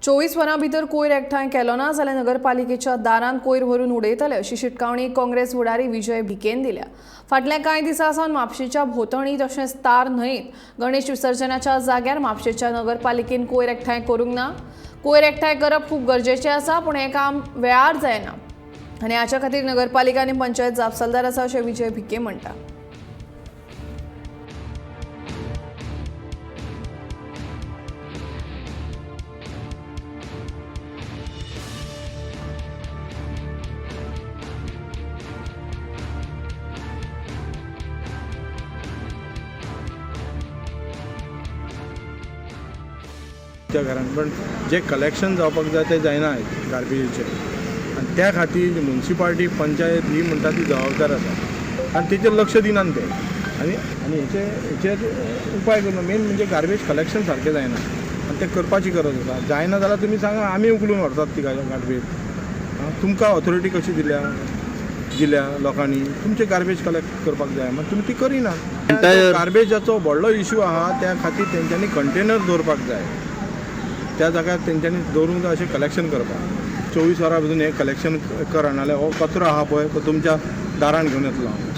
24 वरां भितर कोयर एकठांय केलो ना जाल्यार नगरपालिकेच्या दारांत कोयर व्हरून उडयतले अशी शिटकावणी काँग्रेस फुडारी विजय भिकेन दिल्या. फाटल्या कांय दिसां सावन म्हापशेंच्या भोंवतणी तशेंच तार न्हंयेत गणेश विसर्जनाच्या जाग्यार म्हापशेंच्या नगरपालिकेन कोयर एकठांय करूंक ना. कोयर एकठांय करप खूब गरजेचें आसा, पूण हें काम वेळार जायना आनी हाच्या खातीर नगरपालिका आनी पंचायत जापसालदार आसा अशें विजय भिके म्हणटा. त्या घरान पण जे कलेक्शन जावपाक जाय तें जायना गार्बेजीचें आनी त्या खातीर मुन्सिपाल्टी पंचायत ही म्हणटा ती जबाबदार आसा आनी तेचेर लक्ष दिनात ते. आनी आनी हेचेर उपाय करून मेन म्हणजे गार्बेज कलेक्शन सारकें जायना आनी तें करपाची गरज आसा. जायना जाल्यार तुमी सांगा, आमी उखलून व्हरतात ती गार्बेज. तुमकां ऑथॉरिटी कशी दिल्या दिल्या लोकांनी तुमचें गार्बेज कलेक्ट करपाक जाय, मात तुमी ती करिनात. गार्बेजाचो व्हडलो इशू आहा, त्या खातीर तेंच्यांनी कंटेनर दवरपाक जाय. त्या जाग्यार तेंच्यांनी दवरूंक जाय अशें कलेक्शन करपाक. 24 वरां भितर हें कलेक्शन करा, नाल्यार हो कचरो आहा पळय तो तुमच्या दारान घेवन येतलो हांव.